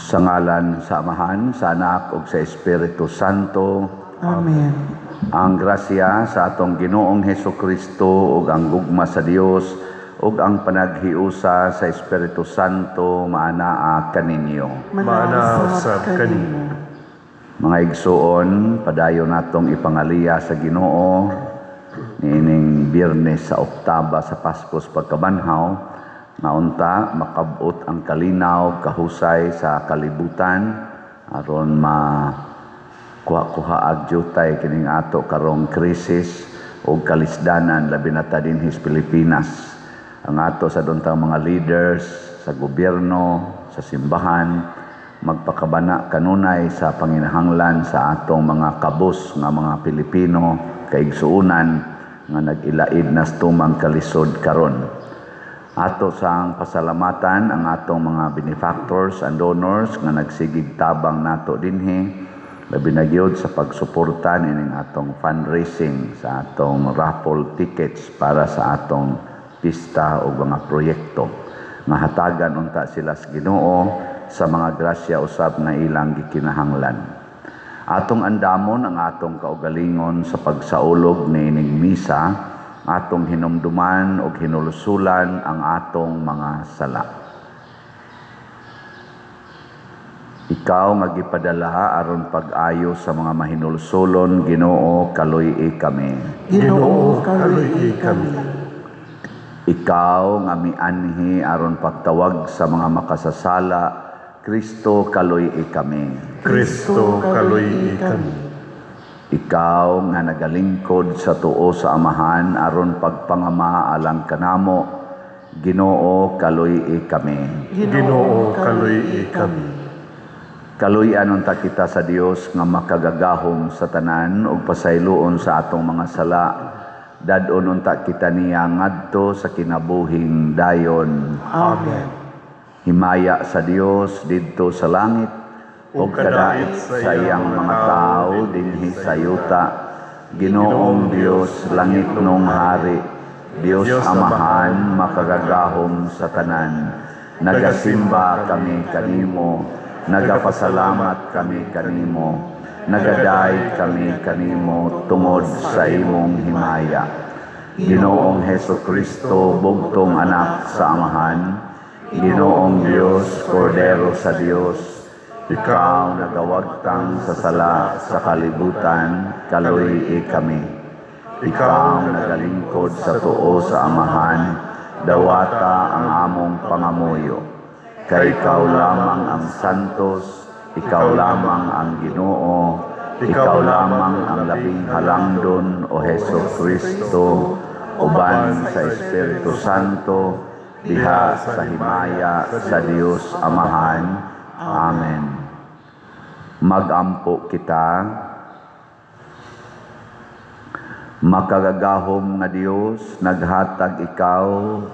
Sa ngalan sa Amahan, sa Anak ug sa Espiritu Santo. Amen. Ang grasya sa atong Ginoong Heso Kristo ug ang gugma sa Dios ug ang panaghiusa sa Espiritu Santo maanaa kaninyo. Maana usab kanimo. Mga igsuon, padayon natong ipangaliya sa Ginoo niining Biyernes sa Oktaba sa Pasko sa Pagkabanhaw nga unta makab-ot ang kalinaw kahusay sa kalibutan aron ma kuha-kuha ag jutay kining ato karong krisis ug kalisdanan, labi na ta dinhi sa Pilipinas. Ang ato sa duntang mga leaders sa gobyerno, sa simbahan, magpakabana kanunay sa panginahanglan sa atong mga kabus nga mga Pilipino kaigsuonan nga nag-ilaid na tumang kalisod karon. Ato sang pasalamatan ang atong mga benefactors and donors nga nagsigig tabang nato dinhi, labi na gyud sa pagsuporta nining atong fundraising sa atong raffle tickets para sa atong pista o mga proyekto. Nga hatagan unta sila sa Ginoo sa mga grasya usab nga ilang gikinahanglan. Atong andamon ang atong kaugalingon sa pagsaulog niining misa, atong hinumduman ug hinulsulan ang atong mga sala. Ikaw nga gipadala aron pag-ayo sa mga mahinulsulon, Ginoo, kaluy-i kami. Ginoo, kaluy-i kami. Ikaw nga mianhi aron pagtawag sa mga makasasala, Kristo, kaluy-i kami. Kristo, kaluy-i kami. Ikaw nga nagalingkod sa tuo sa Amahan aron pagpangama alang kanamo, Ginoo, kaluy-i kami. Ginoo, kaluy-i kami. Kaluy-an unta kita sa Dios nga makagagahom sa tanan ug pasayloon sa atong mga sala. Dad-on unta kita niya ngadto sa kinabuhing dayon. Amen. Himaya sa Dios didto sa langit ug kadait sa iyang mga tawo dinhi sa yuta. Ginoong Dios, langitnong hari, Dios Amahan makagagahom sa tanan. Nagasimba kami kanimo, nagapasalamat kami kanimo, nagaday kami kanimo tungod sa imong himaya. Ginoong Heso Kristo, bugtong anak sa Amahan, Ginoong Dios, Kordero sa Dios, ikaw nagawagtang sa sala sa kalibutan, kaluy-i kami. Ikaw nagalingkod sa tuo sa Amahan, dawata ang among pangamuyo. Kay ikaw lamang ang santos, ikaw lamang ang Ginoo, ikaw lamang ang labing halangdon, o Heso Kristo, uban sa Espiritu Santo, diha sa himaya sa Dios Amahan. Amen. Magampo kita. Makagagahom nga Dios, naghatag ikaw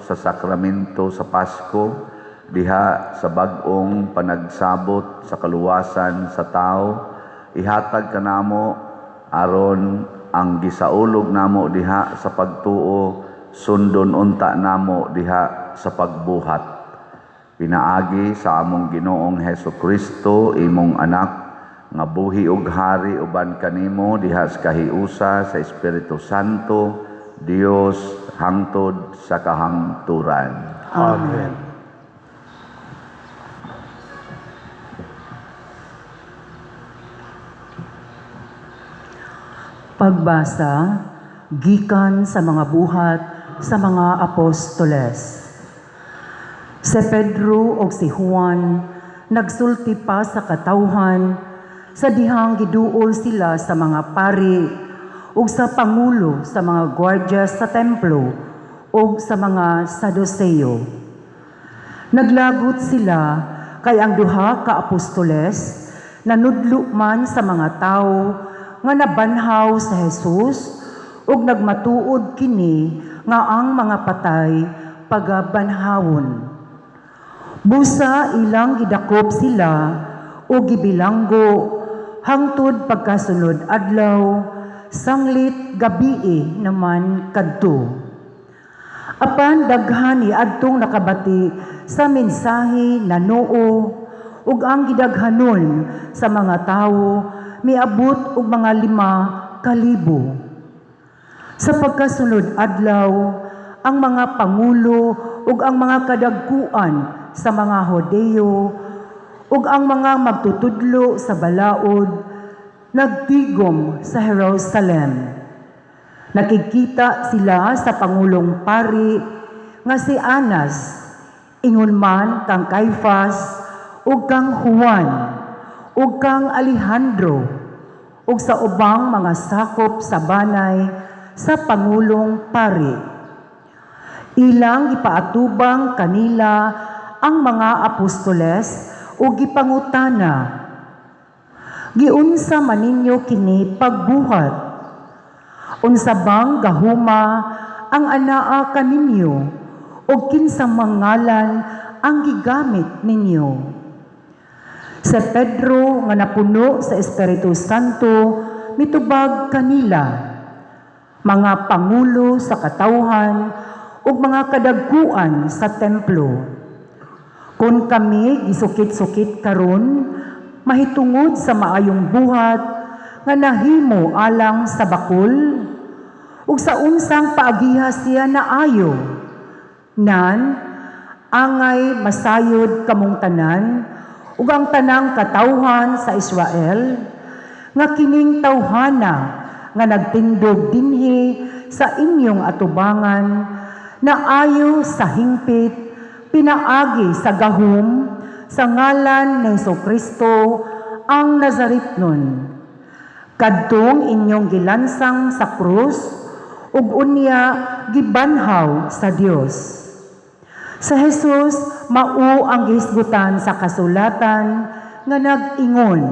sa sakramento sa Pasko, diha sa bag-ong panagsabot sa kaluwasan sa tao, ihatag kanamo aron ang gisaulog namo diha sa pagtuo, sundon unta namo diha sa pagbuhat. Pinaagi sa among Ginoong Heso Kristo, imong anak, nga buhi ug hari uban kanimo diha sa kahiusa sa Espiritu Santo, Dios hangtod sa kahangturan. Amen. Pagbasa gikan sa mga buhat sa mga apostoles. Si Pedro og si Juan nagsulti pa sa katawhan sa dihang giduol sila sa mga pari ug sa pangulo sa mga gwardiya sa templo ug sa mga Saduseo. Naglagot sila kay ang duha ka apostoles nanudlo man sa mga tawo nga nabanhaw sa Jesus ug nagmatuod kini nga ang mga patay pagabanhawon. Busa ilang gidakop sila o gibilanggo hangtod pagkasunod adlaw, sanglit gabii naman kadto. Apan daghan ni adtong nakabati sa mensahe na noo ug ang gidaghanon sa mga tawo miabot og mga 5,000. Sa pagkasunod adlaw, ang mga pangulo ug ang mga kadagkuan sa mga Hodeo ug ang mga magtutudlo sa balaod nagtigom sa Jerusalem. Nakikita sila sa pangulong pari nga si Anas, ingon man kang Caifas ug kang Juan ug kang Alejandro ug sa ubang mga sakop sa banay sa pangulong pari. Ilang gipaatubang kanila ang mga apostoles ug gipangutana, "Giunsa man ninyo kini pagbuhat? Unsa bang gahuma ang anaa kaninyo ug kinsa mangalan ang gigamit ninyo?" Si Pedro nga napuno sa Espiritu Santo mitubag kanila, "Mga pangulo sa katawhan ug mga kadagkuan sa templo. Kung kami gisukit-sukit karon mahitungod sa maayong buhat nga nahimo alang sa bakul, ug sa unsang paagiha siya naayo, nan angay masayod kamong tanan ug ang tanang katawhan sa Israel nga kining tawhana nga nagtindog dinhi sa inyong atubangan naayo sa hingpit pinaagi sa gahom sa ngalan ni Kristo ang Nazaretnon, kadtong inyong gilansang sa krus ug unya gibanhaw sa Dios. Sa Jesus mao ang gihisgutan sa kasulatan nga nag-ingon,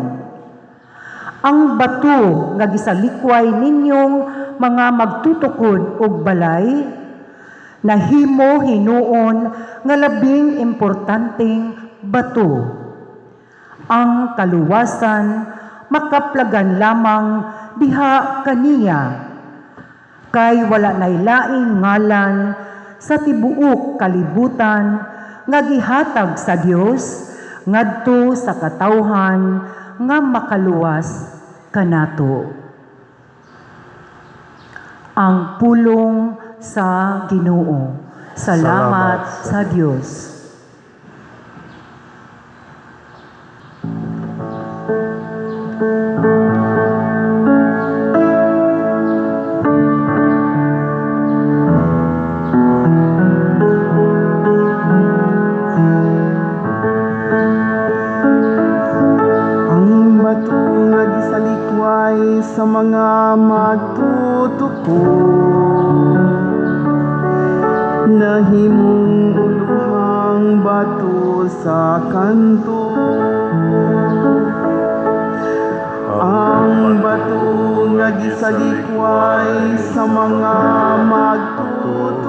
'Ang bato nga gisalikway ninyong mga magtutukod og balay, nahimo hinuon nga labing importanteng bato. Ang kaluwasan makaplagan lamang diha kaniya, kay wala nay laing ngalan sa tibuok kalibutan nga gihatag sa Dios ngadto sa katawhan nga makaluwas kanato.'" Ang pulong sa Ginoo. Salamat Salamat sa Dios. Ang bato nga gisalikway sa mga magtutukod, nahimong uluhang bato sa kanto. Ang bato nga gisalikway sa mga magtutukod,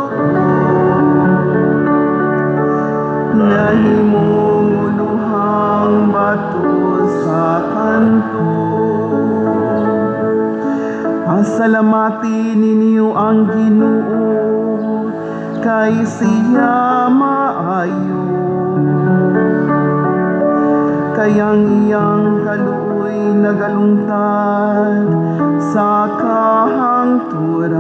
nahimong uluhang bato sa kanto. Pasalamati ninyo ang Ginoo, kay siya maayo. Kay ang iyang kaluoy nagalungtad sa kahangturan.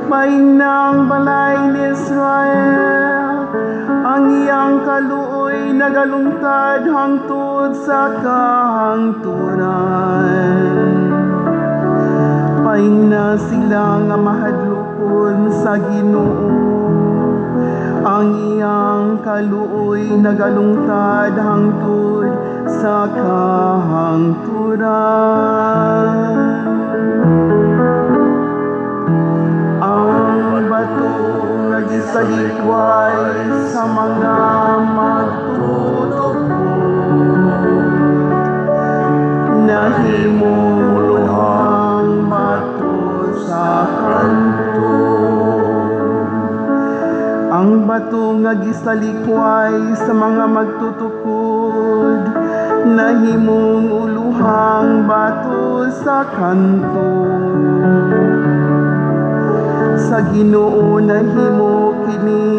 Painang balay ni Israel, ang iyang kaluoy nagalungtad hangtod sa kahangturan. Paingna sila nga mahadlokon sa Ginoo, ang iyang kaluoy nagalungtad hangtod sa kahangturan. Ang bato nga gisalikway sa mga magtutukod, nahimong uluhang bato sa kanto. Ang bato nga gisalikway sa mga magtutukod, nahimong uluhang bato sa kanto. Sa Ginoo nahimo kini,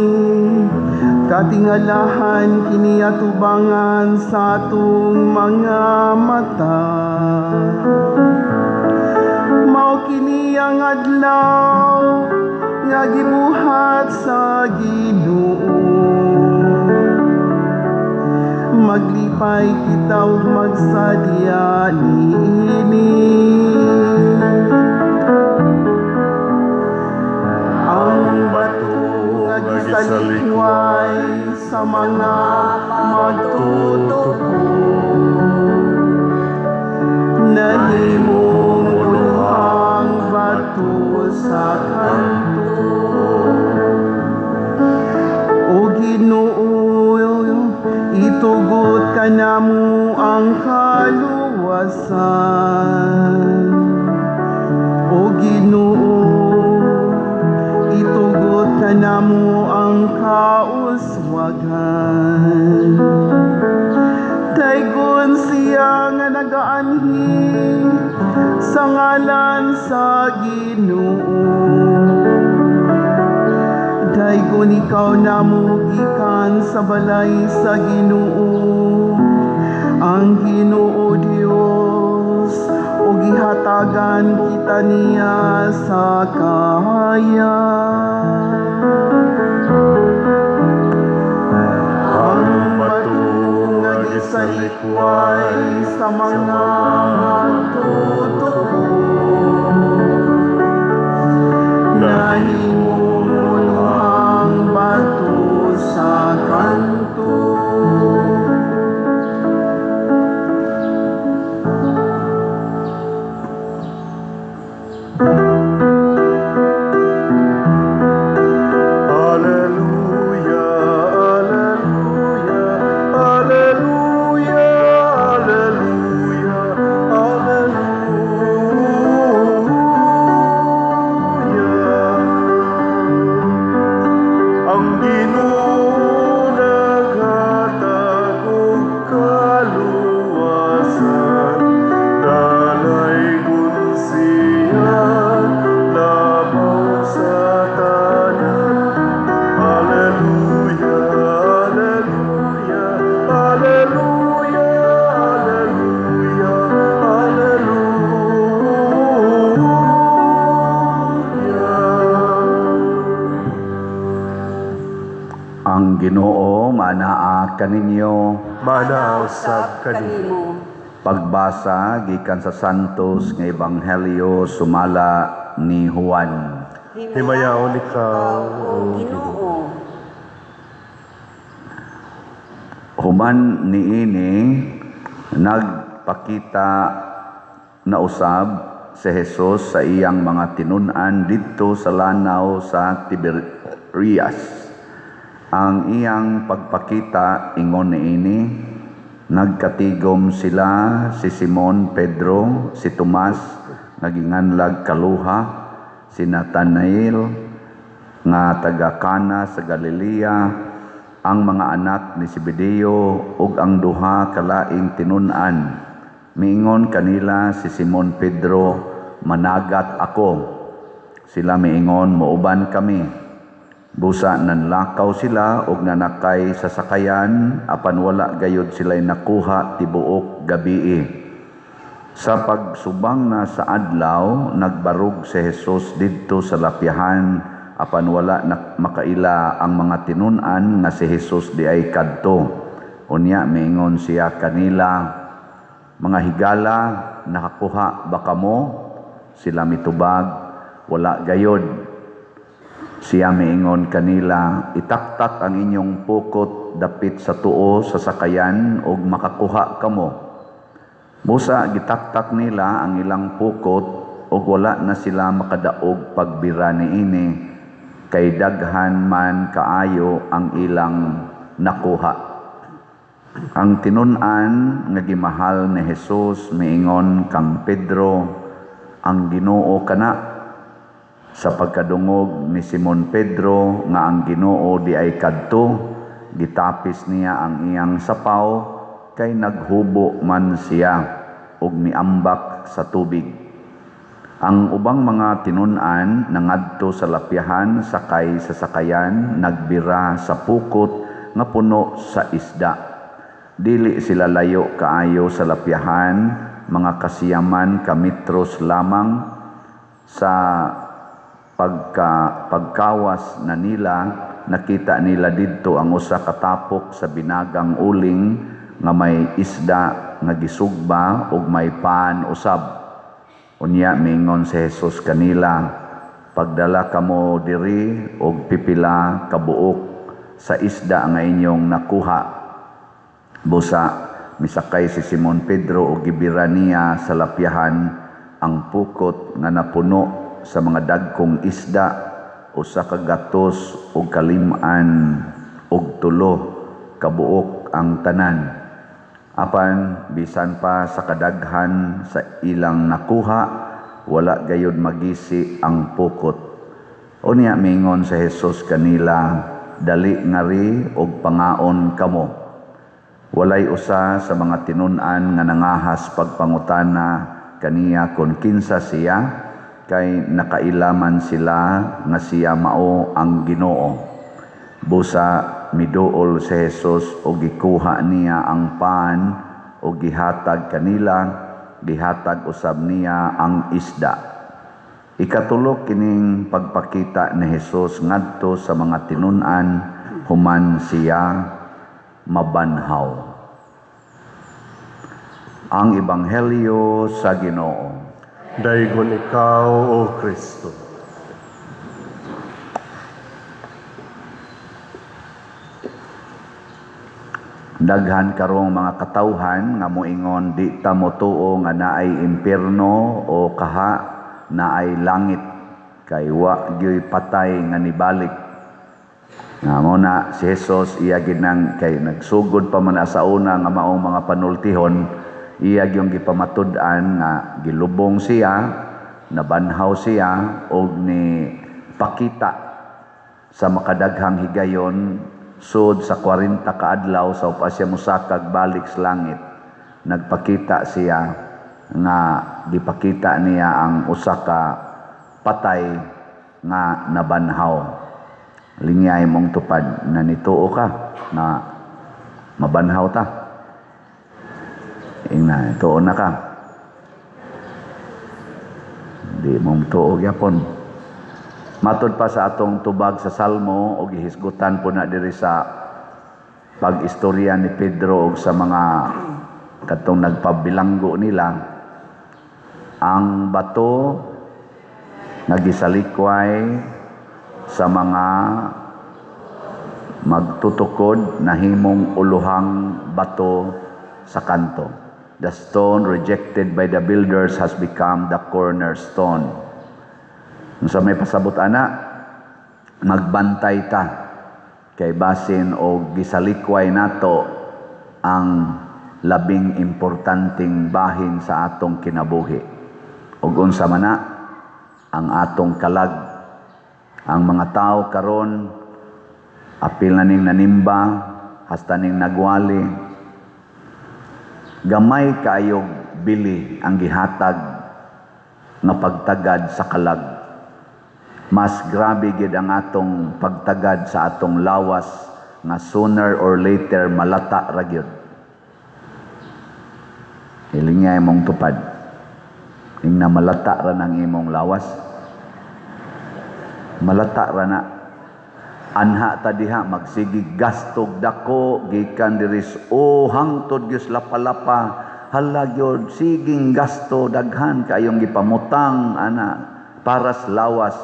Katingalahan kini atubangan sa atong mga mata. Mao kini ang adlaw nga gibuhat sa Ginoo. Maglipay kita ug magsadya niini. Ang bato nga gisalikway sa mga magtutukod, nahimong uluhang bato sa kanto. O Ginoo, itugot kanamo ang kaluwasan. O Ginoo, itugot kanamo ang kauswagan. Daygon siya nga nagaanhi sa ngalan sa Ginoo. Daygon ikaw namo gikan sa balay sa Ginoo. Ang Ginoo Dios ug gihatagan kita niya sa kahayag. Ang bato nga gisalikway sa mga magtutukod, nahimong uluhang bato sa kanto. Alleluia, alleluia, alleluia, alleluia, alleluia. Ang Ginoo naghatag og kaluwasan, dalaygon siya labaw sa tanan. Alleluia, alleluia, alleluia, alleluia, alleluia. Ang Ginoo maanaa kaninyo. Maanaa usab kanimo. Pagbasa gikan sa Santos nga Ebanghelyo sumala ni Juan. Himayaon ikaw, O Ginoo. Human niini, nagpakita na usab si Jesus sa iyang mga tinun-an didto sa lanaw sa Tiberias. Ang iyang pagpakita ingon niini: nagkatigom sila si Simon Pedro, si Tomas nga ginganlag Kaluha, si Nathanael nga taga Cana sa Galilea, ang mga anak ni Zebedeo ug ang duha ka laing tinun-an. Miingon kanila si Simon Pedro, "Managat ako." Sila miingon, "Muuban kami." Busa nanlakaw sila og nanakay sa sakayan, apan wala gayud sila nakuha tibuok gabii. Sa pagsubang na sa adlaw, nagbarog si Jesus didto sa lapyahan, apan wala na makaila ang mga tinun-an nga si Jesus diay kadto. Unya miingon siya kanila, "Mga higala, nakakuha ba kamo?" Sila mitubag, "Wala gayod." Siya miingon kanila, "Itaktak ang inyong pukot dapit sa tuo sa sakayan ug makakuha kamo." Busa gitaktak nila ang ilang pukot ug wala na sila makadaog pagbira niini kay daghan man kaayo ang ilang nakuha. Ang tinun-an nga gimahal ni Jesus miingon kang Pedro, "Ang Ginoo kana." Sa pagkadungog ni Simon Pedro nga ang Ginoo diay kadto, gitapis niya ang iyang sapaw kay naghubo man siya ug miambak sa tubig. Ang ubang mga tinun-an nangadto sa lapyahan sakay sa sakayan, nagbira sa pukot nga puno sa isda. Dili sila layo kaayo sa lapyahan, mga kasiyaman ka metros lamang. Sa pagkawas na nila, nakita nila didto ang usa ka tapok sa binagang uling nga may isda nga gisugba ug may pan usab. Unya mingon si Jesus kanila, "Pagdala kamo diri og pipila ka buok sa isda nga inyong nakuha." Busa misakay si Simon Pedro ug gibira niya sa lapyahan ang pukot nga napuno sa mga dagkong isda, 153 ka buok ang tanan. Apan bisan pa sa kadaghan sa ilang nakuha, wala gayud magisi ang pukot. Unya mingon sa Jesus kanila, "Dali ngari og pangaon kamo." Walay usa sa mga tinun-an nga nangahas pagpangutana kaniya kon kinsa siya, kay nakailaman sila nga siya mao ang Ginoo. Busa miduol si Jesus ug gikuha niya ang pan ug gihatag kanila, gihatag usab niya ang isda. Ikatulo kining pagpakita ni Jesus ngadto sa mga tinun-an human siya mabanhaw. Ang Ebanghelyo sa Ginoo. Daygon ikaw, O Kristo. Daghan karong mga katawhan nga moingon di ta motuo nga naay impierno o kaha naay langit kay wa gyoy patay nga nibalik. Nga mo na si Jesus iya ginang kay nagsugod pa man sa una nga maong mga panultihon, iya gyung gipamatud-an nga gilubong siya, nabanhaw siya og ni pakita sa makadaghang higayon sud sa 40 ka adlaw sa upa siya mosakag balik sa langit. Nagpakita siya nga gipakita niya ang usa ka patay nga nabanhaw. Lingyay mong tupad na nituo ka na mabanhaw ta. Ingna, tuo na ka. Di mong tuo gyapon. Matod pa sa atong tubag sa Salmo o gihisgutan po na diri sa pag-istorya ni Pedro og sa mga katong nagpabilanggo nila, ang bato nga gisalikway sa mga magtutukod nahimong uluhang bato sa kanto. The stone rejected by the builders has become the cornerstone. Sa may pasabot ana, magbantay ta kay basin o gisalikway nato ang labing importanteng bahin sa atong kinabuhi. Ug unsa man na ang atong kalag. Ang mga tao karon apil na ning nanimba hasta ning nagwali, gamay kaayog bili ang gihatag nga pagtagad sa kalag. Mas grabe gid ang atong pagtagad sa atong lawas nga sooner or later malata ra gyud. Hilingay mong tupad. Ing na malata ra nang imong lawas. Malata ra na. Anha ta diha magsigi gastog dako gikan diri o hangtod gyud lapa-lapa. Hala gyud siging gasto daghan kayong gipamutang ana para sa lawas.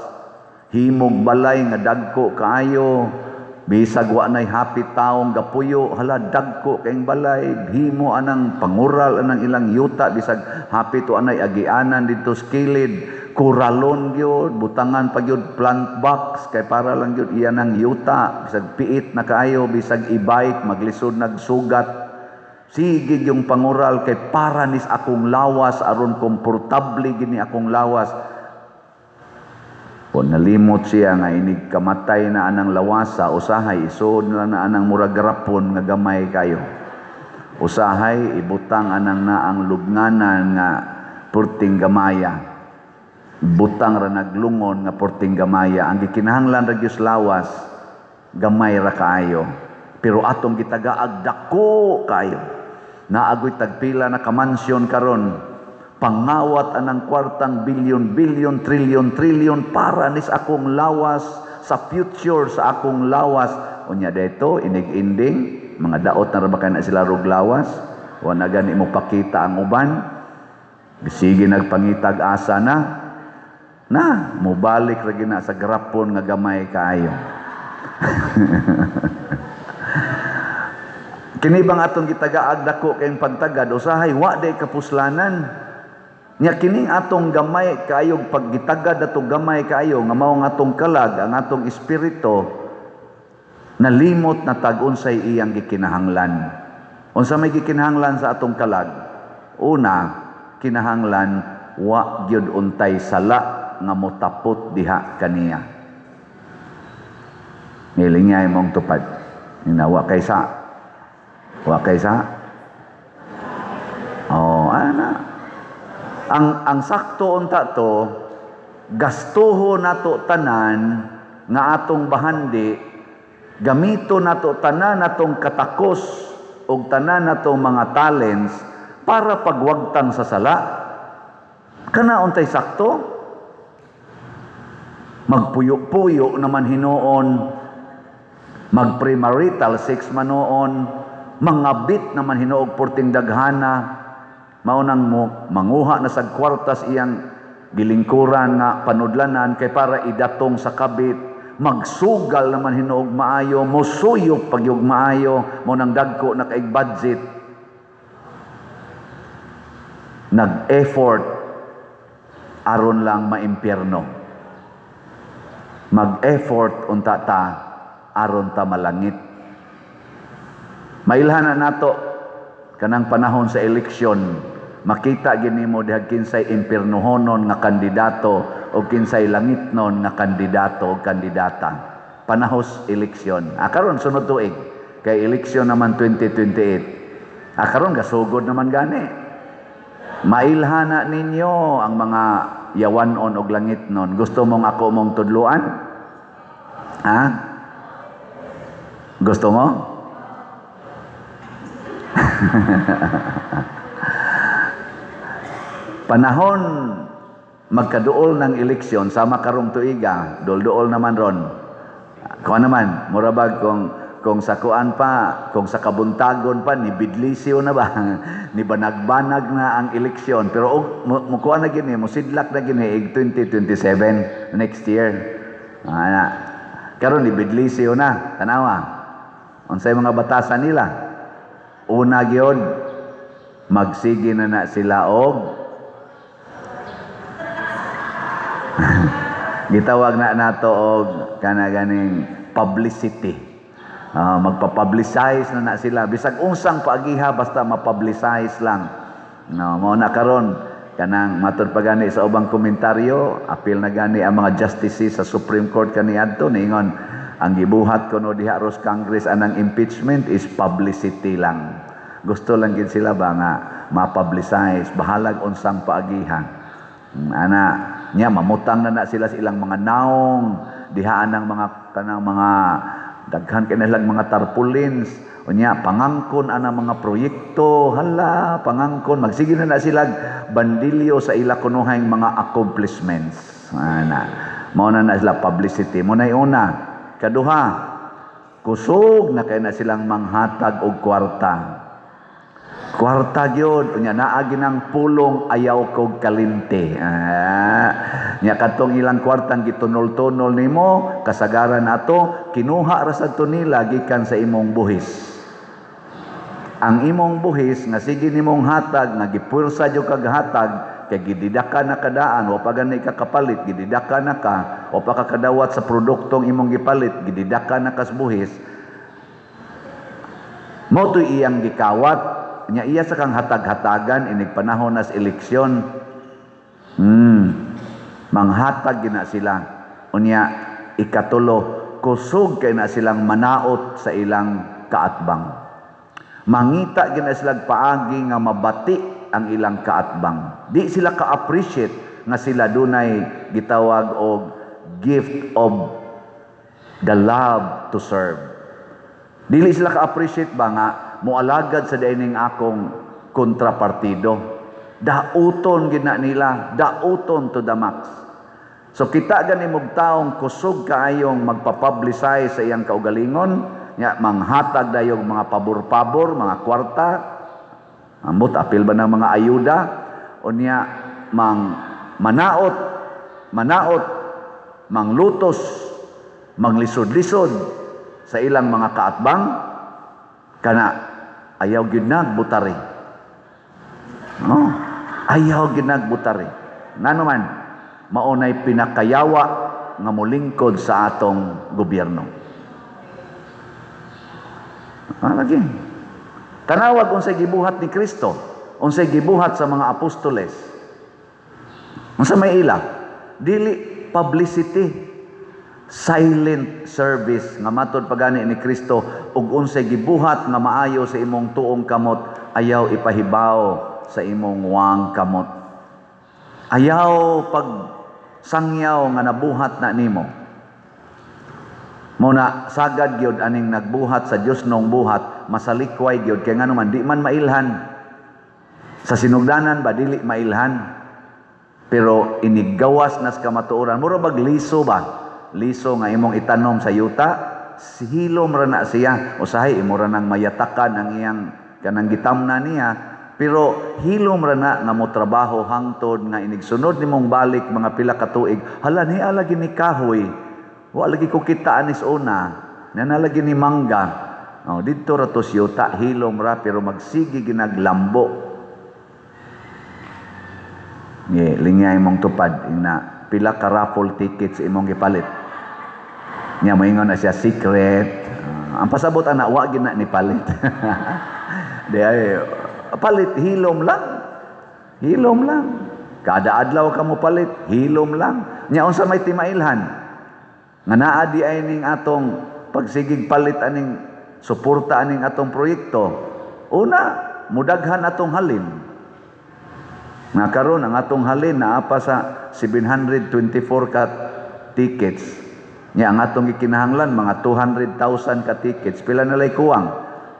Himog balay nga dagko kaayo, bisag wa nay happy taong gapuyo, hala dagko kayong balay, himo anang pangural anang ilang yuta, bisag happy to anay agianan didto sa kilid, kuralon gyud, butangan pa gyud plant box kay para lang gyud iya nang yuta, bisag piit na kaayo, bisag e-bike maglisod nagsugat. Sige yung pangural kay para nis akong lawas aron komportable gini akong lawas. Kung nalimot siya nga inig kamatay na anang lawasa, usahay isuod na na anang murag garapon nga gamay kayo. Usahay ibutang anang naang lubnganan nga purting gamaya. Butang ra naglungon nga purting gamaya. Ang gikinahanglan ra gyud lawas, gamay ra kaayo. Pero atong gitagaag dako kayo. Naa goy tagpila na kamansyon karon. Pangawat anang kwartang bilyon, bilyon, trilyon, trilyon para nis akong lawas, sa future sa akong lawas. Unya dito, inig-ending, mga daot na ra ba kay na sila rog lawas? Wa na gani mo pakita ang uban. Sige, nagpangitag asa na. Na, mubalik ra gina sa garapon nga gamay kaayo. Kini bang atong gitagaag dako kayong pagtagad, usahay wa day kapuslanan. Nya kining atong gamay kaayo, pag gitagad ato gamay kaayo nga mao ang atong kalag, ang atong espiritu, nalimot na tag unsay iyang gikinahanglan. Unsa may gikinahanglan sa atong kalag? Una, kinahanglan wa gyud untay sala nga motapot diha kaniya. Nilingay mong tupad. Ina, wa kay sa. Wa kay sa. Oh, ana. Ang sakto unta to, gastuho nato tanan nga atong bahandi, gamito nato tanan natong katakos og tanan natong mga talents para pagwagtang sa sala. Kana untay sakto? Magpuyo-puyo naman hinuon, mag-premarital sex manoon, mangabit naman hinuog porting daghana, mao nang mo manguha na sa kwartas iyang gilingkuran nga panudlanan kay para idatong sa kabit, magsugal naman hinuog maayo, mosuyop pagyug maayo, mo nang dagko na kaig budget. Nag-effort aron lang maimpyerno. Mag-effort unta ta aron ta malangit. Mailhan na nato kanang panahon sa eleksyon, makita gini mo diha kinsay impiernohonon nga kandidato o kinsay langitnon nga kandidato o kandidata. Panahos eleksyon. Ah, karon sunod tuig kay eleksyon naman 2028. Ah, karon gasugod naman gani. Mailhana ninyo ang mga yawanon og langitnon. Gusto mong ako mong tudluan? Ha? Gusto mo? Panahon magkaduol ng eleksyon sama karong tuiga, dol-duol naman ron. Kuan naman, murabag kung sa kuan pa, kung sa kabuntagon pa ni bidlisyo na ba, ni banag-banag na ang eleksyon. Pero og mukuan na gini, musidlak na gini ig 2027 next year. Ana. Karon ni bidlisyo na, tanawa. Unsay mga batasan nila? Una gyud, magsige na na sila og gitawag na nato og kana ganing publicity. Magpa-publicize na na sila bisag unsang paagiha basta ma-publicize lang. No, mao na karon kanang matud pa gani sa ubang komentaryo, apil na gani ang mga justices sa Supreme Court kaniadto niingon ang gibuhat kuno diha ros Congress anang impeachment is publicity lang. Gusto lang gid sila ba nga ma-publicize, bahalag unsang paagiha. Ana nya mamutang na na sila sa ilang mga naong dihaan ng mga kanang mga daghan kay nilang mga tarpaulins. Unya pangangkon ana mga proyekto, hala pangangkon, magsige na na sila bandilyo sa ila kunuhang mga accomplishments. Ana, mao na na sila publicity. Mo nay una. Kaduha, kusog na kay na silang manghatag og kwarta. Kwarta gyud, unya naa ginang pulong ayaw kog kalimte. Nya kadtong ilang kwartang gitunol-tunol nimo, kasagaran ato kinuha ra sad to nila gikan sa imong buhis. Ang imong buhis nga sige nimong hatag nga gipuwersa jud kag hatag kay gididaka na kadaan, wa pa gani ka kapalit, gididaka na ka, wa pa ka kadawat sa produktong imong gipalit, gididaka na kas buhis. Mao to'y iyang gikawat. Nya iya sa kang hatag-hatagan inig panahon nas eleksyon. Manghatag gina sila. Unya ikatulo, kusog kay na silang manaot sa ilang kaatbang. Mangita gina sila paagi nga mabati ang ilang kaatbang. Di sila ka-appreciate nga sila dunay gitawag og gift of the love to serve. Dili sila ka-appreciate ba nga moalagad sa dining akong kontrapartido. Dauton gid na nila, dauton to the max. So kita gani mog taong kusog kaayong magpa-publicize sa iyang kaugalingon, nya manghatag dayong mga pabor-pabor, mga kwarta, ambot apil ba ng mga ayuda, unya mang manaot, manaot, manglutos, manglisod-lisod sa ilang mga kaatbang, kana ayaw gyud nagbutari. No? Ayaw gyud nagbutari. Ngano man, maunay pinakayawa nga molingkod sa atong gobyerno. Ah, lagi. Tanawag unsay gibuhat ni Kristo, unsay gibuhat sa mga apostoles. Unsa may ila? Dili publicity, silent service nga matod pagani ni Kristo, ug unsay gibuhat nga maayo sa imong tuong kamot, ayaw ipahibaw sa imong wang kamot. Ayaw pag sangyaw nga nabuhat na nimo. Muna sagad gyud aning nagbuhat sa Dios nong buhat, masalikway gyud kay ngano man di man mailhan. Sa sinugdanan ba dili mailhan. Pero iniggawas nas kamatuoran, mura bag liso ba? Liso nga imong itanom sa yuta, hilom ra na siya. Usahay imo ra nang mayatakan ang iyang kanang gitamna niya, pero hilom ra na nga mo trabaho hangtod nga inigsunod nimong balik mga pila ka tuig, hala, ni lagi ni kahoy. Wa lagi ko kita anis una, na lagi ni mangga. Oh, didto ra to yuta, hilom ra pero magsige ginaglambo. Nge, lingya imong tupad ina pila ka raffle tickets imong gipalit. Nya moingon na siya, "Secret." Ah, ang pasabot ana, wa gid na ni palit. Di ay palit, hilom lang. Hilom lang. Kada adlaw ka mo palit, hilom lang. Nya unsa may timailhan? Nga naa di ay ning atong pagsigig palit aning suporta aning atong proyekto. Una, mudaghan atong halin. Nga karon ang atong halin naa pa sa 724 ka tickets. Nya ang atong gikinahanglan mga 200,000 ka tickets. Pila na lay kuwang?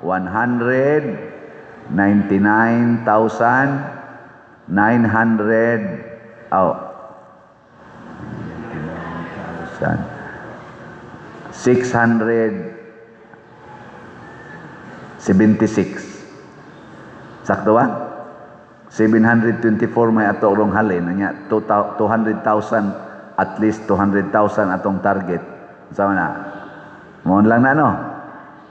199,900, oh, 676. Sakto ba? 724 may ato rong halin nya 200,000, at least 200,000 atong target. Sama na. Mo lang na, no.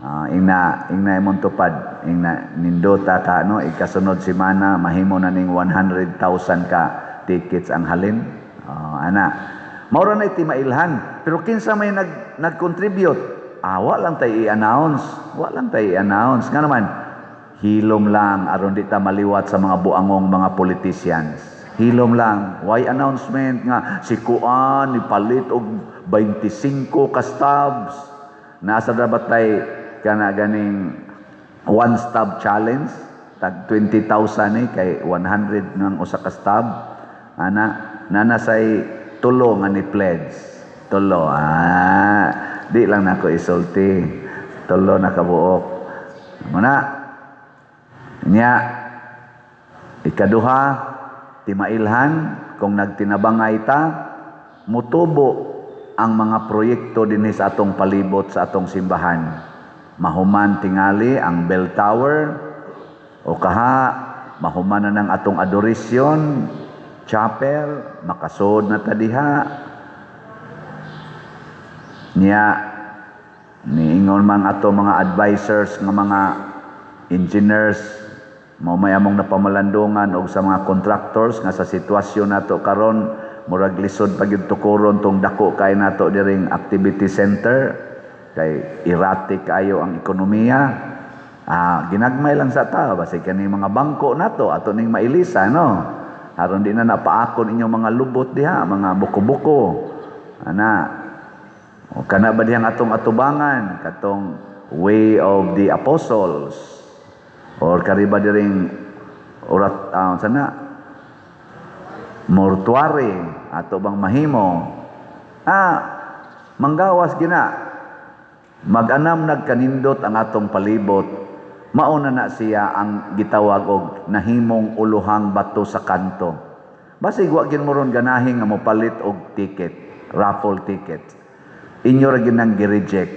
Ah, ingna ingna imong tupad, ingna nindota ka, no, ikasunod semana mahimo na ning 100,000 ka tickets ang halin. Oh, ana. Mao ra na timailhan. Pero kinsa may nag nag-contribute? Ah, wa lang tay i-announce. Wa lang tay i-announce. Nga naman, hilom lang aron di ta maliwat sa mga buangong mga politicians. Hilom lang. Why announcement nga si Kuan ipalit og 25 ka stubs? Nasa dapat tay kana ganing one stub challenge, tag 20,000 eh kay 100 ng usa ka stub. Ana, nana say tulo nga ni pledge. Tulo. Ah, di lang nako isulti. Tulo na kabuok. Muna nya ikaduha, timailhan kung nagtinabangay ta, mutubo ang mga proyekto dinhi sa atong palibot sa atong simbahan. Mahuman tingali ang bell tower o kaha mahuman na ng atong adoration chapel, makasod na ta diha. Niya niingon man ato mga advisors nga mga engineers, mao may among napamalandungan og sa mga contractors nga sa sitwasyon nato karon murag lisod pa gyud tukuron tong dako kay nato diring activity center kay erratic kayo ang ekonomiya. Ah, ginagmay lang sa ta, basig kani mga bangko nato ato ning mailisa, no, aron di na napaakon inyong mga lubot diha, mga buko-buko ana. O kana ba dihang atong atubangan katong Way of the Apostles or kariba diring urat, sana mortuary ato bang mahimo, ah, manggawas gina. Mag-anam nagkanindot ang atong palibot, mauna na siya ang gitawag og nahimong uluhang bato sa kanto. Basig wa gyud mo ron ganahi nga mopalit og ticket, raffle ticket. Inyo ra gyud nang gi-reject.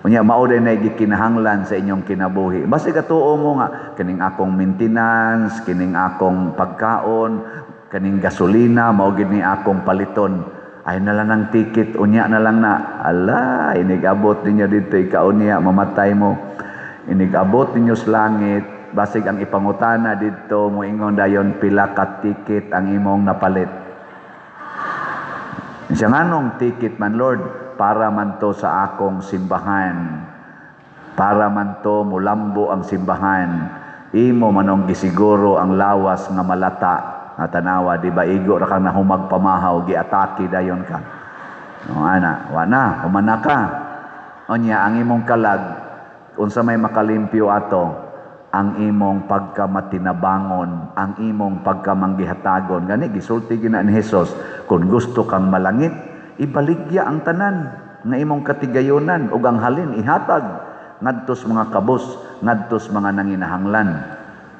Unya mao din na gikinahanglan sa inyong kinabuhi. Basig katuo mo nga kining akong maintenance, kining akong pagkaon, kaning gasolina mao gid ni akong paliton. Ay na lang ang ticket, unya na lang na. Ala, inig-abot ninyo dito, ikaunya, mamatay mo. Inig-abot ninyo sa langit, basig ang ipangutana dito, moingon dayon pila ka ticket ang imong napalit. Siya, nganong ticket man, Lord? Para man to sa akong simbahan. Para man to mulambo ang simbahan. Imo manong gisiguro ang lawas nga malata. Nga tanawa, di ba igo ra kang nahumag pamahaw, giatake dayon ka. No, ana, wa na, humana ka. Unya, ang imong kalag, unsa may makalimpyo ato, ang imong pagkamatinabangon, ang imong pagkamanggihatagon. Gani, gisulti gina ni Jesus, kung gusto kang malangit, ibaligya ang tanan nga imong katigayonan ug ang halin ihatag ngadtos mga kabos, ngadtos mga nanginahanglan.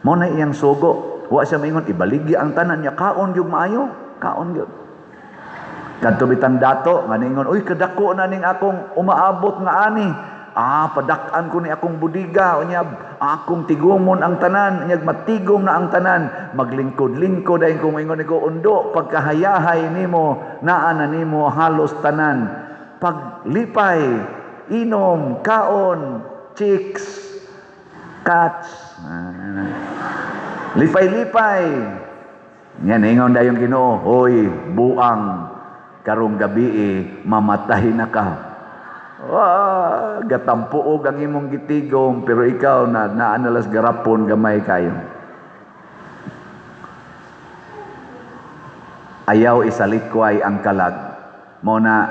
Mao na iyang sugo. Wa siya maingon ibaligya ang tanan niya, kaon gyud maayo, kaon gyud. Kadto bitang dato nga niingon, "Uy, kadako na ning akong umaabot nga ani. Ah, padak-an ko ni akong budiga, unya akong tigumon ang tanan, unya matigom na ang tanan, maglingkod-lingkod ayon kung ingon ko undo pagkahayahay nimo, naa na nimo halos tanan. Paglipay, inom, kaon, chicks, cats, lipay-lipay." Yan, ingon dayon Ginoo, "Hoy, buang, karong gabi mamatay na ka." Wah, gatampuog ang imong gitigom, pero ikaw na naanalas garapon gamay kayo. Ayaw isalikway ang kalag. Mo na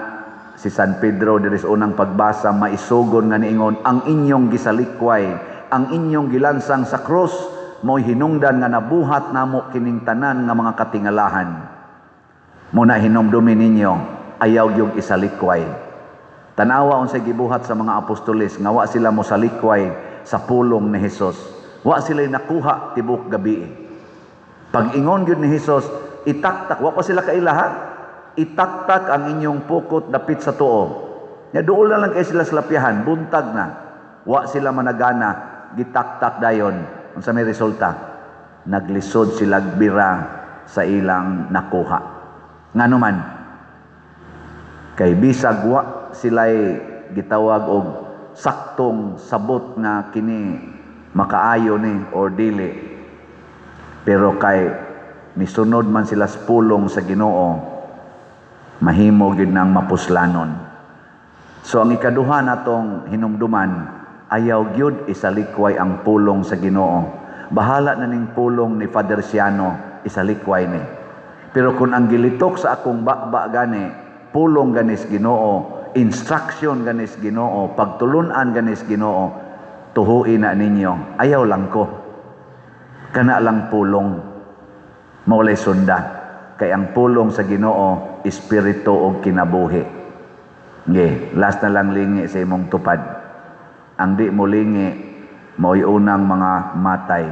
si San Pedro diri sa unang pagbasa maisugon nga niingon, ang inyong gisalikway, ang inyong gilansang sa krus, mo'y hinungdan nga nabuhat namo kining tanan nga mga katingalahan. Muna hinumdumi ninyo, ayaw yung isalikway. Tanawa unsay gibuhat sa mga apostoles nga wa sila mosalikway sa pulong ni Hesus. Wa sila nakuha tibok gabi. Pag-ingon gyud ni Hesus, itaktak, wa pa sila kailaha. Itaktak ang inyong pukot dapit sa tuo. Nya duol na lang kay sila sa lapyahan, buntag na. Wa sila managana, gitaktak dayon. Unsa may resulta? Naglisod sila bira sa ilang nakuha. Ngano man? Kay bisag wa sila'y gitawag og saktong sabot nga kini makaayo ni or dili. Pero kay misunod man sila sa pulong sa Ginoo, mahimo gyud nang mapuslanon. So ang ikaduha natong hinumduman, ayaw gyud isalikway ang pulong sa Ginoo. Bahala na ning pulong ni Father Siano, isalikway ni. Pero kung ang gilitok sa akong baba gani, pulong ganis Ginoo, instruction ganis Ginoo, pagtulunan ganis Ginoo, tuhuin na ninyo. Ayaw lang ko. Kana lang pulong. Maulay sunda. Kay ang pulong sa Ginoo, espiritu og kinabuhi. Nge, last na lang lingi sa imong tupad. Ang di mo lingi, mao'y unang mga matay.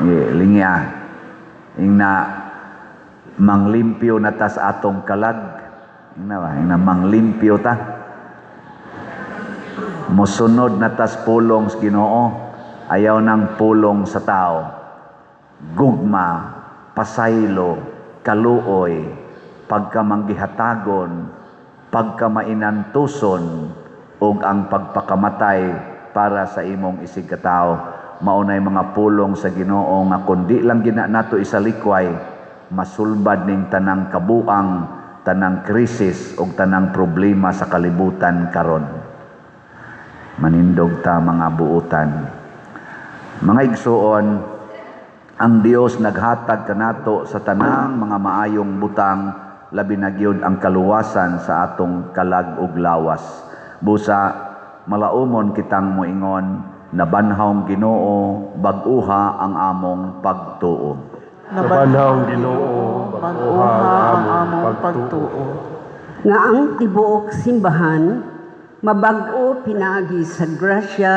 Nge, lingi ah. Ingna, manglimpyo na ta sa atong kalag. Ingna ba? Ingna, manglimpyo ta. Musunod na tas pulong sa Ginoo. Ayaw ng pulong sa tao. Gugma, pasaylo, kaluoy, pagkamanggihatagon, pagkamainantuson, ug ang pagpakamatay para sa imong isig katao. Maunay mga pulong sa Ginoo nga kundi lang gina nato isalikway, masulbad ning tanang kabuang, tanang krisis ug tanang problema sa kalibutan karon. Manindog ta mga buutan. Mga igsuon, ang Dios naghatag kanato sa tanang mga maayong butang, labi na gyud ang kaluwasan sa atong kalag ug lawas. Busa malaumon kitang moingon, nabanhawng Ginoo, bag-uha ang among pagtuo. Nabanhawng Ginoo, Bag-uha ang among pagtuo. Nga ang tibuok simbahan Mabag-o pinaagi sa grasya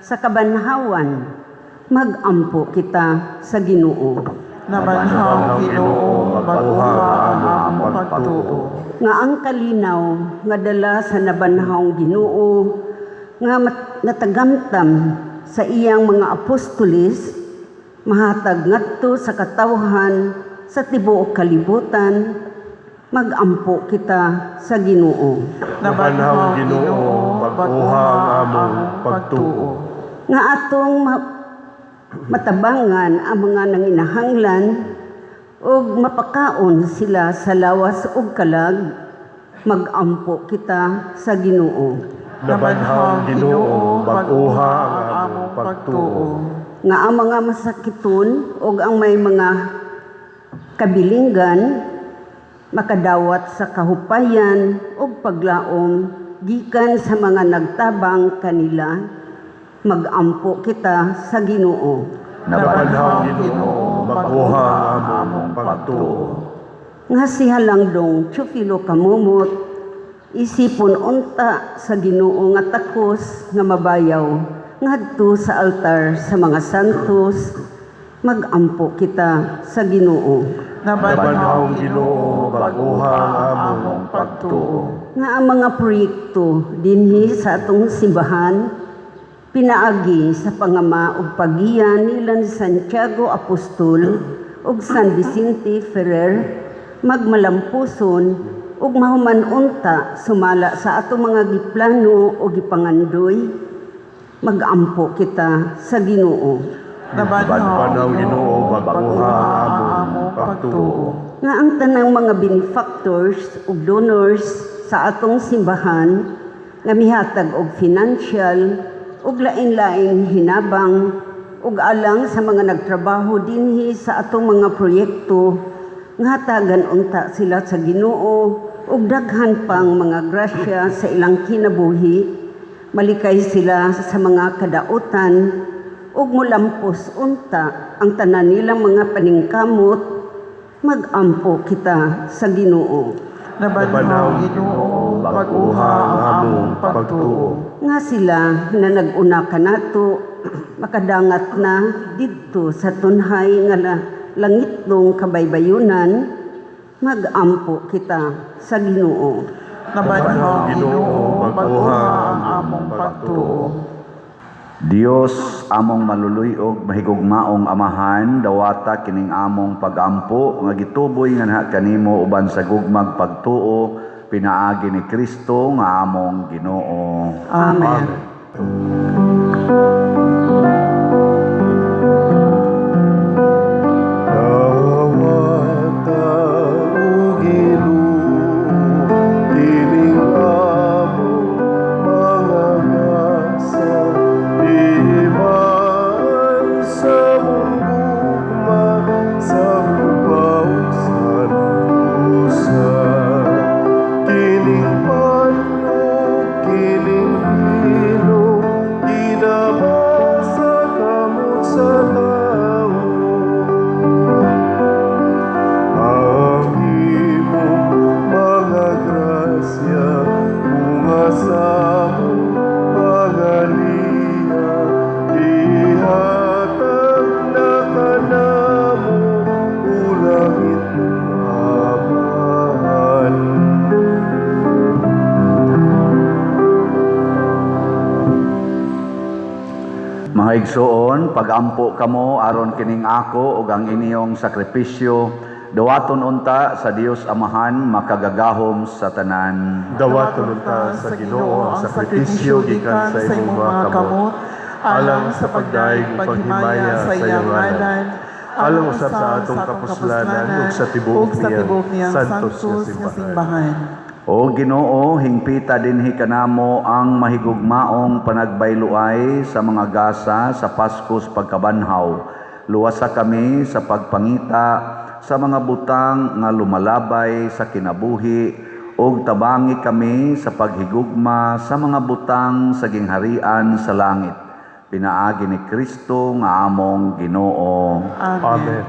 sa kabanhawan, magampo kita sa Ginoo. Nabanhaw, Ginoo, bag-oha ang among pagtuo. Nga ang kalinaw nga dala sa nabanhawng Ginoo nga natagamtam sa iyang mga apostoles mahatag ngadto sa katawhan sa tibuok kalibutan, magampo kita sa Ginoo. Nabanhaw, Ginoo, bag-oha ang among pagtuo. Nga atong matabangan ang mga nanginahanglan ug mapakaon sila sa lawas ug kalag, magampo kita sa Ginoo. Nabanhaw, Ginoo, bag-oha ang among pagtuo. Nga ang mga masakiton ug ang may mga kabilinggan makadawat sa kahupayan ug paglaom gikan sa mga nagtabang kanila, magampo kita sa Ginoo. Nabanhaw, Ginoo, bag-oha ang among pagtuo. Nga si Halangdong Teofilo Camomot isipon unta sa Ginoo nga takos nga mabayaw ngadto sa altar sa mga santos, magampo kita sa Ginoo. Nabanhaw, Ginoo, bag-oha ang among pagtuo. Nga ang mga proyekto dinhi sa atong simbahan pinaagi sa pangama ug paggiya nila ni Santiago Apostol ug San Vicente Ferrer magmalampuson ug mahuman unta sumala sa atong mga giplano o gipangandoy, magampo kita sa Ginoo. Nabanhaw, Nabanhaw, Ginoo, bag-oha ang among pagtuo. Nga ang tanang mga benefactors ug donors sa atong simbahan nga mihatag og financial ug lain-laing hinabang ug alang sa mga nagtrabaho dinhi sa atong mga proyekto, nga hatagan unta sila sa Ginoo ug daghan pang mga grasya sa ilang kinabuhi, malikay sila sa mga kadautan ug mulampos unta ang tanan nilang mga paningkamot, magampo kita sa Ginoo. Nabanhaw, Ginoo, bag-oha ang among pagtuo. Nga sila na nag-una kanato makadangat na didto sa tunhay nga langitnong kabaybayunan, magampo kita sa Ginoo. Nabanhaw, Ginoo, bag-oha ang among pagtuo. Dios among maluluy-og mahigugmaong Amahan, dawata kining among pagampo nga gituboy nganha kanimo uban sa gugmag pagtuo pinaagi ni Kristo nga among Ginoo. Amen. Dawata o Ginoo, kining among mga gasa, iman sa mong gugma sa kupaw santusa. Kining panlog, kining hilo, ginama sa kamot sa tao. Ang imong mga grasya, bunga sa among pangaliya, ihatag na kanamo, o langit Amahan. Mga igsuon, pagampo kamo aron kining ako ug ang inyong sakripisyo dawaton unta sa Dios Amahan makagagahom sa tanan. Dawaton unta sa Ginoo ang sakripisyo gikan sa imong mga kamot, alang sa pagdaig ug paghimaya sa iyang ngalan, alang usab sa atong kapuslanan ug sa tibuok ug sa tibuok niyang santos santos nga nga simbahan. simbahan. O Ginoo, hingpita dinhi kanamo ang mahigugmaong panagbayluay sa mga gasa sa Paskos pagkabanhaw. Luwasa kami sa pagpangita sa mga butang nga lumalabay sa kinabuhi ug tabangi kami sa paghigugma sa mga butang sa gingharian sa langit. Pinaagi ni Kristo nga among Ginoo. Amen. Amen.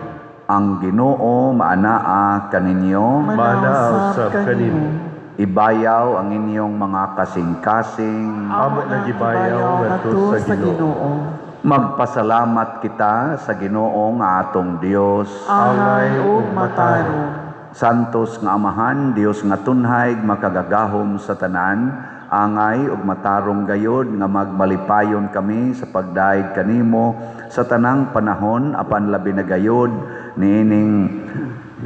Ang Ginoo maanaa kaninyo. Maanaa usab kanimo. Ibayaw ang inyong mga kasing-kasing. Amo na gibayaw ngadto sa Ginoo. Magpasalamat kita sa Ginoo nga atong Dios. Angay ug matarong. Santos nga Amahan, Dios nga tunhay, makagagahom sa tanan, angay ug matarong gayod nga magmalipayon kami sa pagdayeg kanimo sa tanang panahon apan labi na gayod niining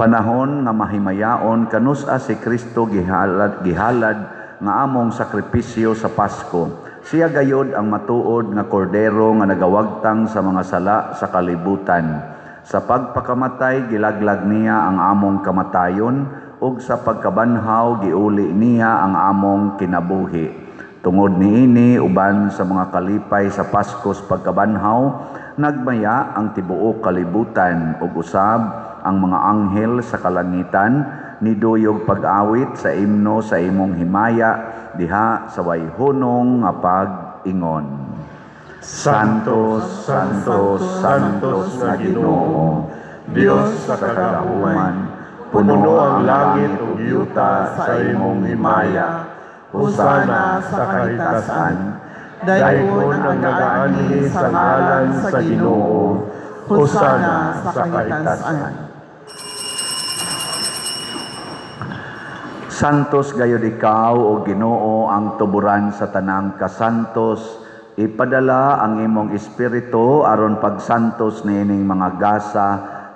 panahon nga mahimayaon kanus-a si Kristo gihalad nga among sakripisyo sa Pasko. Siya gayod ang matuod nga kordero nga nagawagtang sa mga sala sa kalibutan. Sa pagpakamatay gilaglag niya ang among kamatayon ug sa pagkabanhaw giuli niya ang among kinabuhi. Tungod niini uban sa mga kalipay sa Paskos pagkabanhaw, nagmaya ang tibuok kalibutan ug usab ang mga anghel sa kalangitan niduyog pag-awit sa imno sa imong himaya diha sa way hunong nga pag-ingon. Santo, Santo, Santos nga Ginoo, Dios sa kagahuman, Puno ang langit ug yuta sa imong himaya. Hosana sa kahitasan. Daygon ang nagaanhi sa ngalan sa Ginoo. Hosana sa kahitasan. Santos gayud ikaw o Ginoo ang tuburan sa tanang kasantos. Ipadala ang imong espiritu aron pagsantos niining mga gasa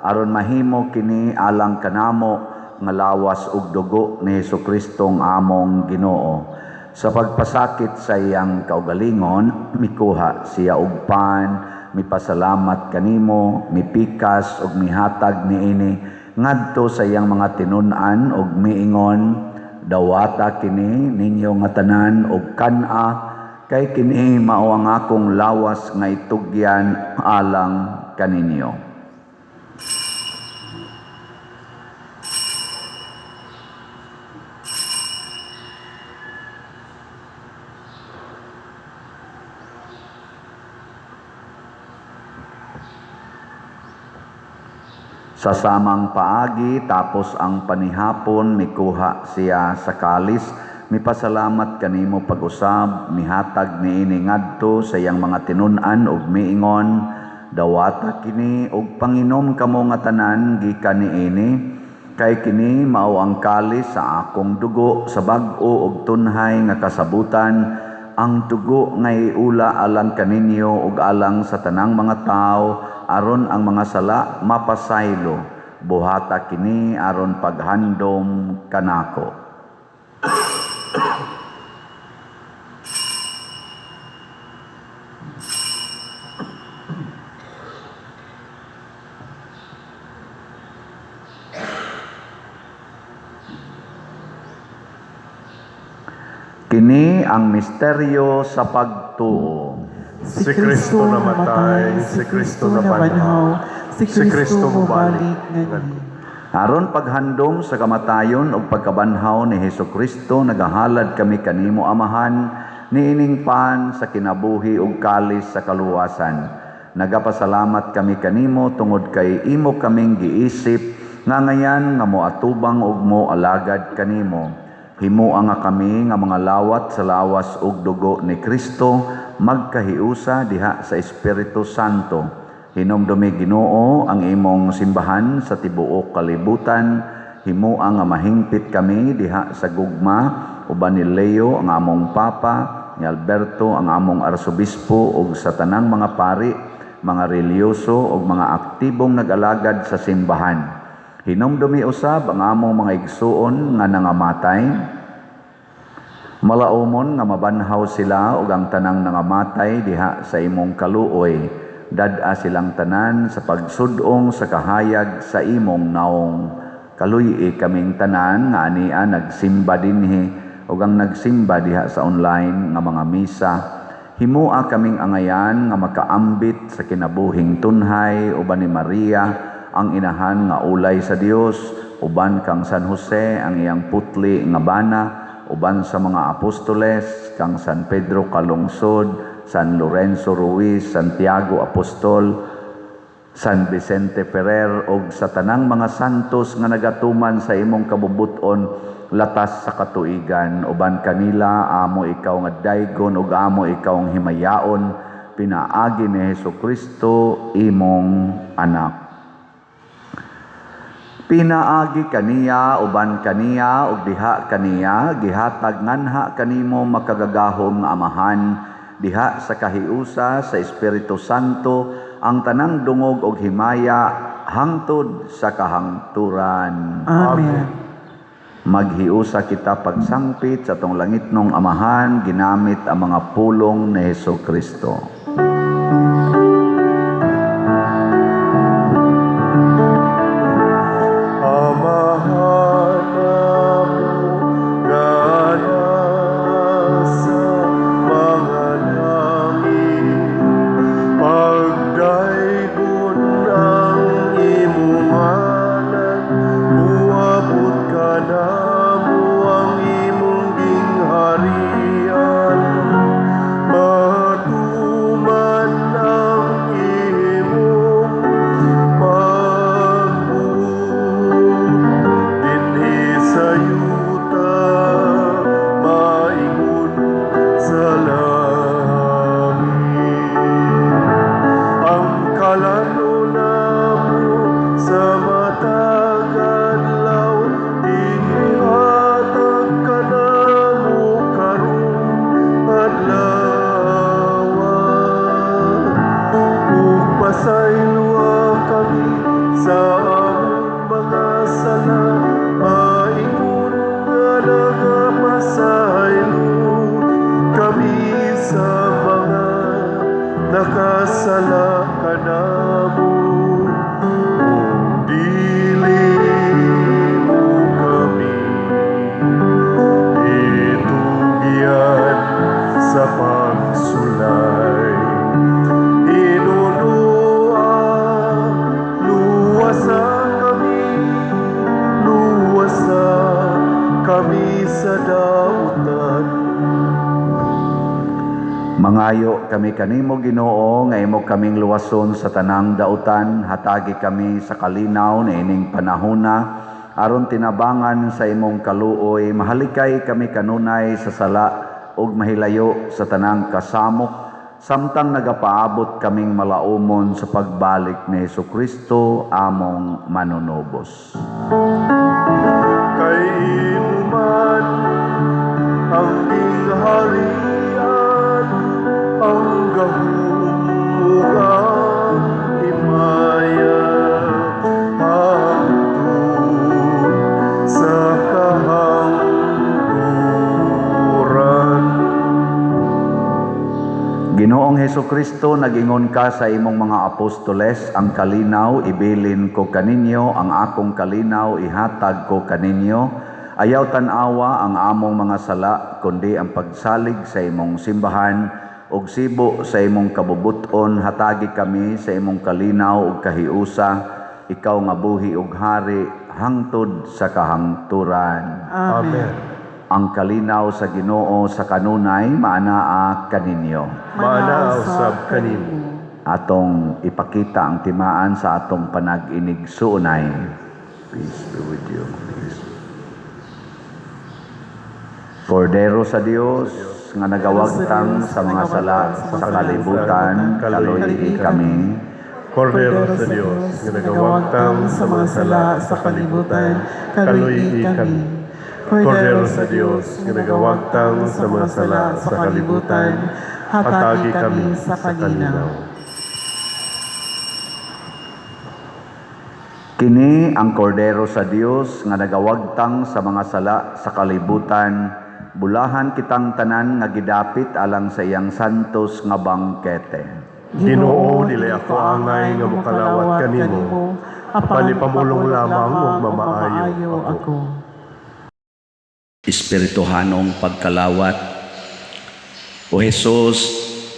aron mahimo kini alang kanamo nga lawas ug dugo ni Hesukristo nga among Ginoo. Sa pagpasakit sa iyang kaugalingon, mikuha siya og pan, mipasalamat kanimo, mipikas ug mihatag niini ngadto sa iyang mga tinun-an ug miingon, dawata kini ninyo nga tanan og kan-a, kay kini mao ang akong lawas nga itugyan alang kaninyo. Sa samang paagi, tapos ang panihapon, mikuha siya sa kalis, mipasalamat kanimo pag-usab, mihatag niini ngadto sa iyang mga tinun-an ug miingon, dawata kini ug panginom kamo nga tanan gikan niini, kay kini mao ang kalis sa akong dugo sa bag-o ug tunhay nga kasabutan, ang dugo nga iula alang kaninyo ug alang sa tanang mga tawo aron ang mga sala mapasaylo. Buhata kini aron paghandom kanako. Kini ang misteryo sa pagtuo. Si Kristo namatay, si Kristo nabanhaw, si Kristo mobalik nganhi. Aron paghandom sa kamatayon ug pagkabanhaw ni Hesukristo, nagahalad kami kanimo Amahan niining pan sa kinabuhi ug kalis sa kaluwasan. Nagapasalamat kami kanimo tungod kay imo kaming giisip nga ngayan nga moatubang ug moalagad kanimo. Himoa nga kami nga mga lawat sa lawas ug dugo ni Kristo magkahiusa diha sa Espiritu Santo. Hinumdumi Ginoo ang imong simbahan sa tibuok kalibutan. Himoa nga mahingpit kami diha sa gugma uban ni Leo ang among Papa, ni Alberto ang among Arsobispo ug sa tanang mga pari, mga relihiyoso ug mga aktibong nag-alagad sa simbahan. Hinumdumi usab ang among mga igsuon nga nangamatay. Malaumon nga mabanhaw sila ug ang tanang nangamatay diha sa imong kaluoy. Dad-a silang tanan sa pagsud-ong sa kahayag sa imong naong. Kaluy-i kaming tanan nga ania nagsimba dinhi ug ang nagsimba diha sa online nga mga misa. Himoa kaming angayan nga makaambit sa kinabuhing tunhay uban ni Maria ang inahan nga ulay sa Dios, uban kang San Jose ang iyang putli nga bana, uban sa mga apostoles kang San Pedro Calungsod, San Lorenzo Ruiz, Santiago Apostol, San Vicente Ferrer ug sa tanang mga santos nga nagatuman sa imong kabubut-on latas sa katuigan, uban kanila amo ikaw nga daygon ug amo ikaw ang himayaon pinaagi ni Hesukristo imong anak. Pinaagi kaniya, uban kaniya ug diha kaniya, gihatag nganha kanimo makagagahom nga Amahan diha sa kahiusa sa Espiritu Santo ang tanang dungog ug himaya hangtod sa kahangturan. Amen. Maghiusa kita pagsangpit sa atong langitnong Amahan ginamit ang mga pulong ni Hesukristo. Amahan namo nga nasa mga langit, pagdaygon ang imong ngalan, moabot kanamo ang imong gingharian, matuman ang imong pagbuot dinhi sa yuta maingon sa langit. Ang kalan-on namo sa matag adlaw ihatag kanamo karong adlaw, ug pasayloa kami sa among mga sala maingon nga nagapasaylo kami sa mga nakasala kanamo, ug dili mo kami itugyan sa pagsulay. Hinunua, luwasa kami, luwasa kami sa dautan. Mangayo kami kanimo, Ginoo, nga imo kaming luwason sa tanang dautan, hatagi kami sa kalinaw niining panahona aron tinabangan sa imong kaluoy mahalikay kami kanunay sa sala ug mahilayo sa tanang kasamok samtang nagapaabot kaming malaumon sa pagbalik ni Hesukristo among manunubos. Kay imo man ang gingharian, ang gahom ug ang himaya hangtod sa kahangturan. Ginoong Hesukristo, nagingon ka sa imong mga apostoles, "Ang kalinaw ibilin ko kaninyo, ang akong kalinaw ihatag ko kaninyo." Ayaw tan-awa ang among mga sala, kundi ang pagsalig sa imong simbahan, ug sibo sa imong kabubuton, hatagi kami sa imong kalinaw ug kahiusa, ikaw nga buhi ug hari hangtod sa kahangturan. Amen. Ang kalinaw sa Ginoo sa kanunay maanaa kaninyo. Maanaa usab kanimo. Atong ipakita ang timaan sa atong panag-inigsuonay. Peace be with you. Peace. Kordero sa Dios nga nagawagtang sa mga sala sa kalibutan, kaluy-i kami. Kordero sa Dios nga nagawagtang sa mga sala sa kalibutan, kaluy-i kami. Kordero sa Dios nga nagawagtang sa mga sala sa kalibutan, hatagi kami sa kalinaw. Kini ang Kordero sa Dios nga nagawagtang sa mga sala sa kalibutan, bulahan kitang tanan nga gidapit alang sa iyang santos nga bangkete. Ginoo, dili ako angay nga mokalawat kanimo, apan ipamulong lamang ug mamaayo ako. Espirituhanong pagkalawat. O Jesus,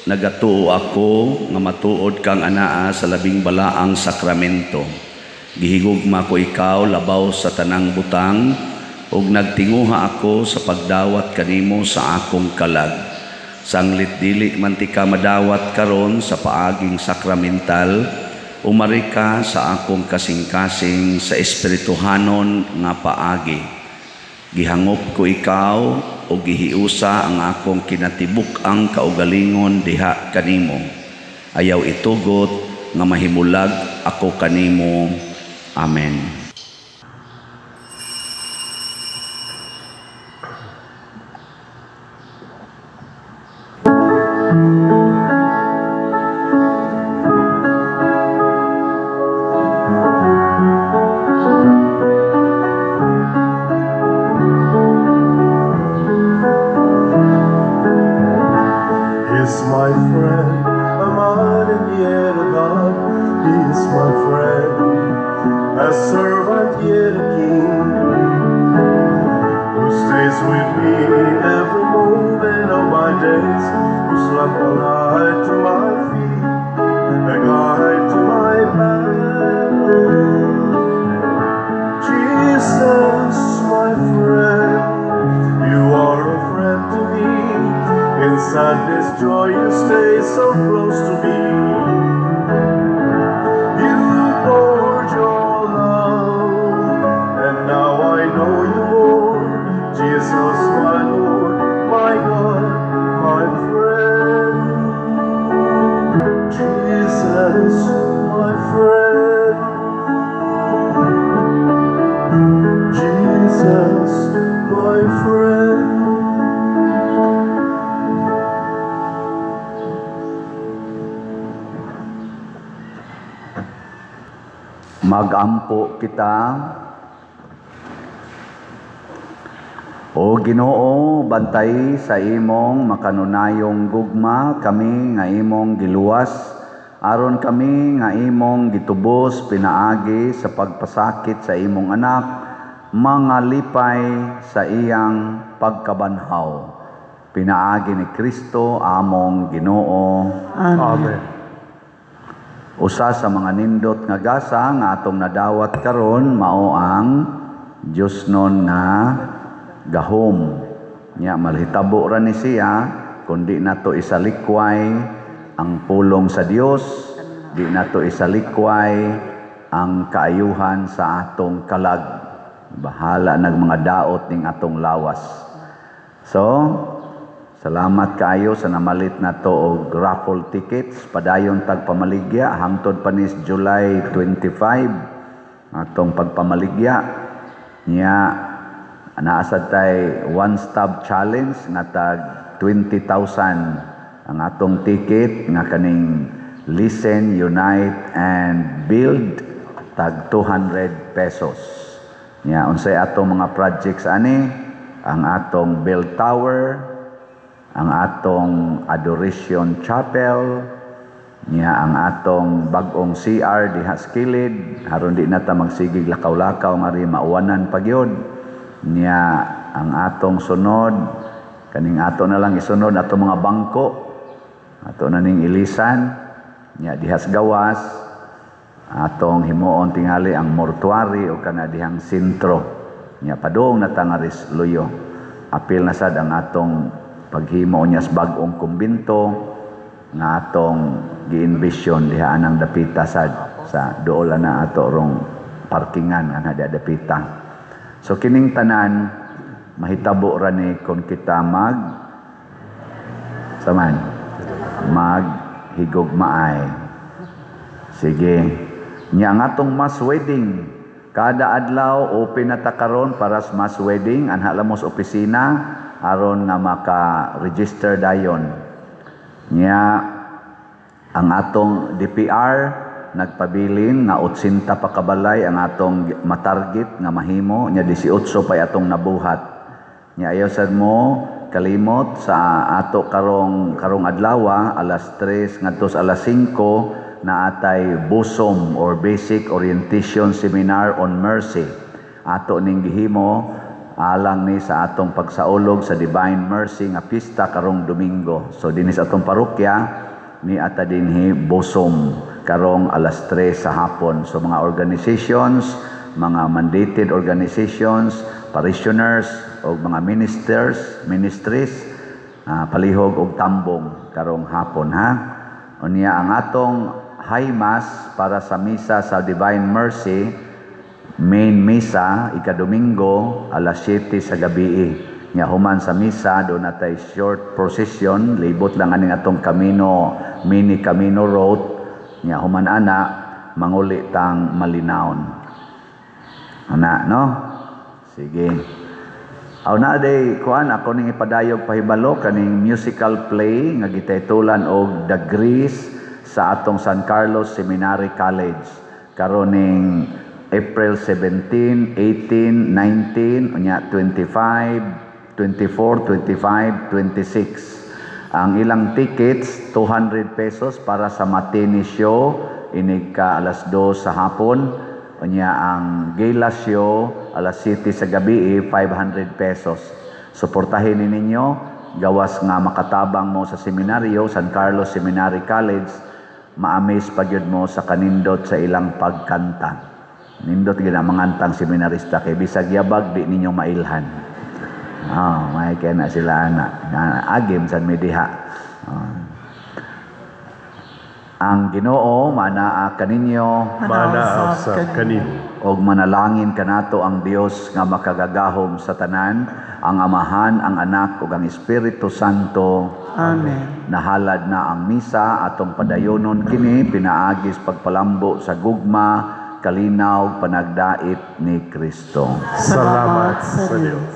nagatuo ako nga matuod kang anaa sa labing balaang sakramento. Gihigugma ko ikaw labaw sa tanang butang ug nagtinguha ako sa pagdawat kanimo sa akong kalag. Sanglit dili man tika madawat karon sa paaging sakramental, Umari ka sa akong kasing-kasing sa espirituhanon nga paagi. Gihangop ko ikaw o gihiusa ang akong kinatibuk-ang kaugalingon diha kanimo. Ayaw itugot nga mahimulag ako kanimo. Amen. He's my friend, a man and yet a God. He is my friend, a servant yet a king, who stays with me every moment of my days, whose lamp a light to my feet, a guide to my path. Jesus, my friend, you are a friend to me. In sadness, joy, you stay so close to me. You poured your love, and now I know you more. Jesus, my Lord, my God, my friend. Jesus, my friend. Jesus, my friend. Magampo kita. O Ginoo, bantay sa imong makanunayong gugma kami nga imong giluwas, aron kami nga imong gitubos pinaagi sa pagpasakit sa imong anak, mga lipay sa iyang pagkabanhaw. Pinaagi ni Kristo among Ginoo. Amen. Amen. Usa sa mga nindot nga gasa nga atong nadawat karon mao ang Diosnon nga gahom. Nya malhitabo ra ni siya kun di nato isalikway ang pulong sa Dios, di nato isalikway ang kaayuhan sa atong kalag. Bahala nag mga daot ning atong lawas. So, salamat kaayo sa namalit nato og raffle tickets. Padayon tag pamaligya hangtod pa ni July 25 atong pagpamaligya. Nya naa sad tay one stop challenge nga tag 20,000 ang atong ticket nga kaning Listen, Unite and Build tag 200 pesos. Nya unsay atong mga projects ani? Ang atong bell tower, ang atong Adoration Chapel, nya ang atong bag-ong CR diha sa kilid, aron di na ta magsigig lakaw-lakaw nga ri mauwanan pa gyud. Nya ang atong sunod, kaning ato na lang isunod atong mga bangko, ato na ning ilisan, nya diha sa gawas, atong himuon tingali ang mortuary o kana dihang sentro. Nya padung na ta nga ris luyo. Apil na sad ang atong paghimo niya sa bag-ong kumbinto nga atong gi-envision diha anang dapita sad sa duol na ato rong parkingan nga na dapita. So kining tanan mahitabo ra ni kon kita mag saman maghigugmaay. Sige. Nya ang atong mass wedding kada adlaw open na ta karon para sa mass wedding, anha lang mo sa opisina aron nga maka-register dayon. Nya ang atong DPR nagpabilin nga 80 pa kabalay ang atong matarget nga mahimo, nya 18 pay atong nabuhat. Nya ayaw sad mo kalimot sa ato karong adlaw alas 3 ngadto sa alas 5 na atay BOSOM or Basic Orientation Seminar on Mercy. Ato ning gihimo alang ni sa atong pagsaulog sa Divine Mercy nga pista karong Domingo. So dinhi sa atong parokya ni ata dinhi BOSOM karong alas 3 sa hapon. So mga organizations, mga mandated organizations, parishioners o mga ministers, ministries, palihog og tambong karong hapon ha. Unya ang atong High Mass para sa misa sa Divine Mercy, main misa, ikadomingo, alas 7 sa gabi. Nya human sa misa, duna tay short procession, libot lang aning atong kamino, mini camino road. Nya human ana, manguli tang Malinawon. Ana, no? Sige. Aw na day kuan, ako ning ipadayog pahibalo kaning musical play nga gititulan og The Grease sa atong San Carlos Seminary College karon ning April 17, 18, 19, unya 25, 24, 25, 26. Ang ilang tickets, 200 pesos para sa matinee show inig ka alas 2 sa hapon. Unya ang gala show alas 7 sa gabi, 500 pesos. Suportahin ni ninyo gawas nga makatabang mo sa seminaryo, San Carlos Seminary College, ma-amaze pa gyud mo sa kanindot sa ilang pagkanta. Nindot gyud ang mangantang seminarista kay bisag yabag, di ninyo mailhan. Ah, may kaya na sila ana. Agim sad mi diha. Ah. Ang Ginoo manaa kaninyo. Manaa usab kanimo. Og manalangin kanato ang Dios nga makagagahom sa tanan, ang Amahan, ang Anak ug ang Espiritu Santo. Amen. Nahalad na ang misa, atong padayonon kini pinaagis pagpalambo sa gugma, kalinaw, panagdait ni Kristo. Salamat sa Dios.